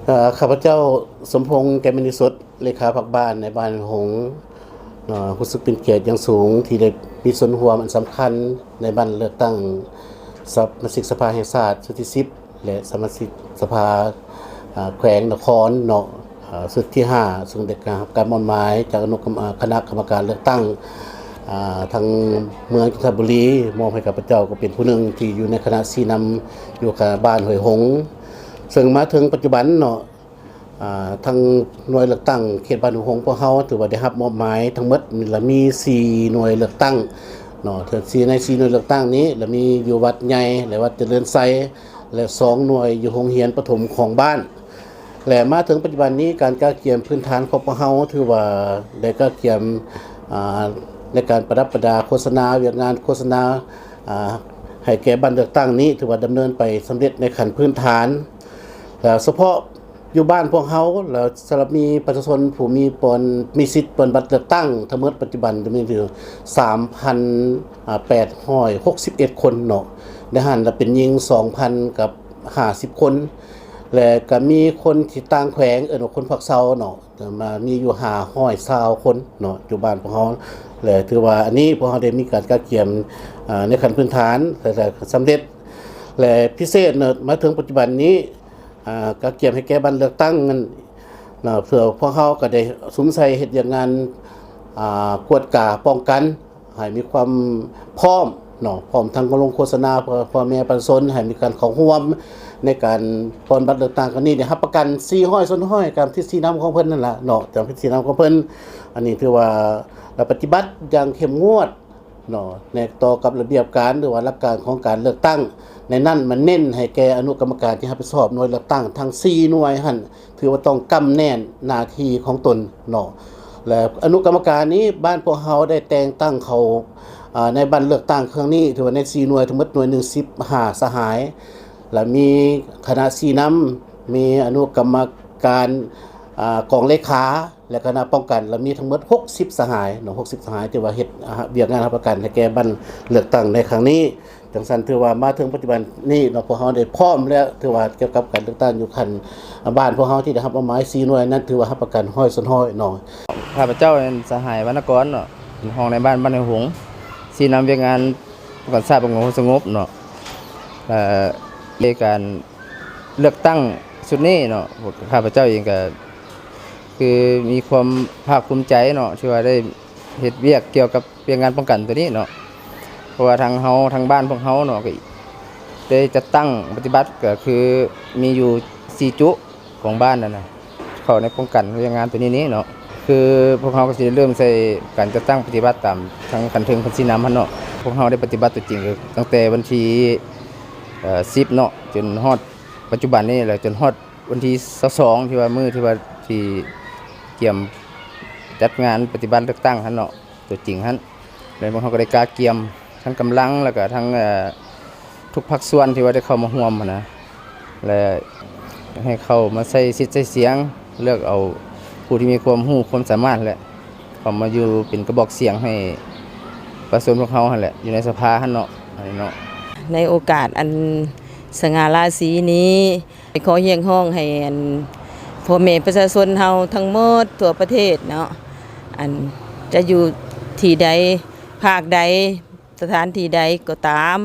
ເອີ ຂ້າພະເຈົ້າ ສົມພົງ ແກ້ວມະນີສົດ ເລຂາພັກບ້ານໃນບ້ານຫ້ວຍຫົງ ເອີ ຮູ້ສຶກເປັນກຽດຢ່າງສູງທີ່ໄດ້ມີສ່ວນຮ່ວມອັນສຳຄັນໃນບັດເລືອກຕັ້ງສະມາຊິກສະພາແຫ່ງຊາດຊຸດທີສິບ ແລະ ສະມາຊິກສະພາ ເອີ ແຂວງນະຄອນເນາະ ເອີ ຊຸດທີຫ້າ ເຊິ່ງໄດ້ຮັບການມອບໝາຍຈາກອະນຸກຳມະ ຄະນະກຳມະການເລືອກຕັ້ງ ອາ ທາງເມືອງຈັນທະບູລີ ມອບໃຫ້ຂ້າພະເຈົ້າກໍເປັນຜູ້ໜຶ່ງທີ່ຢູ່ໃນຄະນະຊີ້ນຳຢູ່ກາງບ້ານຫ້ວຍຫົງ. ເຊິ່ງມາເຖິງປັດຈຸບັນເນາະ ອາ ທາງໜ່ວຍເລືອກຕັ້ງເຂດບ້ານຫ້ວຍຫົງພວກເຮົາ ຖືວ່າໄດ້ຮັບມອບໝາຍທັງໝົດລະມີສີ່ໜ່ວຍເລືອກຕັ້ງເນາະ ທີ່ໃນສີ່ໜ່ວຍເລືອກຕັ້ງນີ້ລະມີຢູ່ວັດໃຫຍ່ ແລະ ວັດຈະເລີນໄຊ ແລະ ສອງໜ່ວຍຢູ່ໂຮງຮຽນປະຖົມຂອງບ້ານ. ແລະ ມາເຖິງປັດຈຸບັນນີ້ ການກະກຽມພື້ນຖານຂອງພວກເຮົາຖືວ່າໄດ້ກະກຽມ ອາ ໃນການປະດັບປະດາໂຄສະນາ ວຽກງານໂຄສະນາ ອາ ໃຫ້ແກ່ບັດເລືອກຕັ້ງນີ້ ຖືວ່າດຳເນີນໄປສຳເລັດໃນຂັ້ນພື້ນຖານ ແລະ ສະເພາະຢູ່ບ້ານພວກເຮົາ ແລະ ສຳລັບມີປະຊາຊົນຜູ້ມີປ່ອນ ມີສິດປ່ອນບັດເລືອກຕັ້ງທັງໝົດປັດຈຸບັນຈະມີຢູ່ສາມພັນແປດຮ້ອຍຫົກສິບເອັດຄົນເນາະ ໃນຫັ້ນລະເປັນຍິງສອງພັນກັບຫ້າສິບຄົນ ແລະ ກະມີຄົນທີ່ຕ່າງແຂວງ ເອີ້ນວ່າຄົນພັກເຊົາເນາະ ມາມີຢູ່ຫ້າຮ້ອຍຊາວຄົນເນາະ ຢູ່ບ້ານພວກເຮົາ ແລະ ຖືວ່າອັນນີ້ພວກເຮົາໄດ້ມີການກະກຽມ ອາ ໃນຂັ້ນພື້ນຖານ ແລະ ສຳເລັດ ແລະ ພິເສດເນາະ ມາເຖິງປັດຈຸບັນນີ້ ອາ ກະກຽມໃຫ້ແກ່ບັດເລືອກຕັ້ງນັ້ນເນາະ ເພື່ອພວກເຮົາກະໄດ້ສຸມໃສ່ເຮັດວຽກງານ ອາ ກວດກາປ້ອງກັນ ໃຫ້ມີຄວາມພ້ອມເນາະ ພ້ອມທັງລົງໂຄສະນາເພື່ອພໍ່ແມ່ປະຊາຊົນ ໃຫ້ມີການເຂົ້າຮ່ວມໃນການປ່ອນບັດເລືອກຕັ້ງຄັ້ງນີ້ ໄດ້ຮັບປະກັນສີ່ຮ້ອຍສ່ວນຮ້ອຍ ຕາມທິດຊີ້ນຳຂອງເພິ່ນນັ້ນລະເນາະ ຕາມທິດຊີ້ນຳຂອງເພິ່ນ. ອັນນີ້ຖືວ່າລະປະຕິບັດຢ່າງເຂັ້ມງວດເນາະ ແນ ຕໍ່ກັບລະບຽບການ ຫຼືວ່າຫຼັກການຂອງການເລືອກຕັ້ງ ໃນນັ້ນມັນເນັ້ນໃຫ້ແກ່ອະນຸກຳມະການທີ່ຮັບຜິດຊອບໜ່ວຍເລືອກຕັ້ງທັງສີ່ໜ່ວຍຫັ້ນ ຖືວ່າຕ້ອງກຳແໜ້ນໜ້າທີ່ຂອງຕົນເນາະ ແລະ ອະນຸກຳມະການນີ້ ບ້ານພວກເຮົາໄດ້ແຕ່ງຕັ້ງເຂົ້າ ອາ ໃນບັດເລືອກຕັ້ງຄັ້ງນີ້ ຖືວ່າໃນສີ່ໜ່ວຍ ທັງໝົດໜ່ວຍໜຶ່ງສິບຫ້າສະຫາຍ ແລະ ມີຄະນະຊີ້ນຳ ມີອະນຸກຳມະການ ອາ ກອງເລຂາ ແລະ ຄະນະປ້ອງກັນ ລະມີທັງໝົດຫົກສິບສະຫາຍເນາະ ຫົກສິບສະຫາຍ ທີ່ວ່າເຮັດ ອາ ວຽກງານຮັບປະກັນໃຫ້ແກ່ບັດເລືອກຕັ້ງໃນຄັ້ງນີ້. ຈັ່ງຊັ້ນຖືວ່າມາເຖິງປັດຈຸບັນນີ້ເນາະ ພວກເຮົາໄດ້ພ້ອມແລ້ວ ຖືວ່າກ່ຽວກັບການເລືອກຕັ້ງຢູ່ຂັ້ນບ້ານພວກເຮົາທີ່ໄດ້ຮັບມອບໝາຍສີ່ໜ່ວຍນັ້ນ ຖືວ່າຮັບປະກັນຮ້ອຍສ່ວນຮ້ອຍເນາະ. ຂ້າພະເຈົ້າແມ່ນສະຫາຍ ວັນນະກອນເນາະ ເປັນຮອງນາຍບ້ານບ້ານຫ້ວຍຫົງ ຊີ້ນຳວຽກງານປ້ອງກັນຊາດ ປະສົງບເນາະ ເອີ ໃນການເລືອກຕັ້ງຊຸດນີ້ເນາະ ຂ້າພະເຈົ້າເອງກະຄືມີຄວາມພາກພູມໃຈເນາະ ທີ່ວ່າໄດ້ເຮັດວຽກກ່ຽວກັບ ວຽກງານປ້ອງກັນໂຕນີ້ເນາະ ເພາະວ່າທາງເຮົາ ທາງບ້ານພວກເຮົາເນາະ ກະໄດ້ຈັດຕັ້ງປະຕິບັດ ກະຄືມີຢູ່ສີ່ຈຸຂອງບ້ານຫັ້ນນະ ເຂົ້າໃນປ້ອງກັນວຽກງານໂຕນີ້ນີ້ເນາະ ຄືພວກເຮົາກະຊິໄດ້ເລີ່ມໃສ່ການຈັດຕັ້ງປະຕິບັດຕາມທາງຂັ້ນເທິງເພິ່ນຊີ້ນຳຫັ້ນເນາະ. ພວກເຮົາໄດ້ປະຕິບັດຕົວຈິງ ຕັ້ງແຕ່ວັນທີ ເອີ ສິບເນາະ ຈົນຮອດປັດຈຸບັນນີ້ ແລະ ຈົນຮອດວັນທີຊາວສອງ ທີ່ວ່າມື້ທີ່ວ່າ ທີ່ກຽມຈັດງານປະຕິບັດເລືອກຕັ້ງຫັ້ນເນາະ ຕົວຈິງຫັ້ນ ແລະ ພວກເຮົາກະໄດ້ກະກຽມທັງກຳລັງ ແລະ ກະທັງ ເອີ ທຸກພາກສ່ວນທີ່ວ່າໄດ້ເຂົ້າມາຮ່ວມຫັ້ນນະ ແລະ ໃຫ້ເຂົ້າມາໃຊ້ສິດໃຊ້ສຽງ ເລືອກເອົາຜູ້ທີ່ມີຄວາມຮູ້ຄວາມສາມາດຫັ້ນແຫຼະ ເຂົ້າມາຢູ່ເປັນກະບອກສຽງໃຫ້ປະຊາຊົນພວກເຮົາຫັ້ນແຫຼະ ຢູ່ໃນສະພາຫັ້ນເນາະ ອັນນີ້ເນາະ. ໃນໂອກາດອັນສະຫງ່າລາສີນີ້ ຂໍຮຽກຮ້ອງໃຫ້ອັນ ພໍ່ແມ່ປະຊາຊົນເຮົາທັງໝົດທົ່ວປະເທດເນາະ ອັນຈະຢູ່ທີ່ໃດ ພາກໃດ ສະຖານທີ່ໃດກໍຕາມ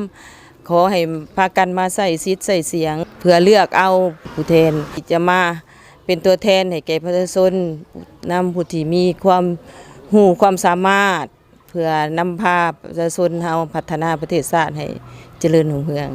ຂໍໃຫ້ພາກັນມາໃຊ້ສິດໃຊ້ສຽງ ເພື່ອເລືອກເອົາຜູ້ແທນທີ່ຈະມາເປັນຕົວແທນໃຫ້ແກ່ປະຊາຊົນ ນຳຜູ້ທີ່ມີຄວາມຮູ້ຄວາມສາມາດ ເພື່ອນຳພາປະຊາຊົນເຮົາພັດທະນາປະເທດຊາດໃຫ້ຈະເລີນຮຸ່ງເຮືອງ.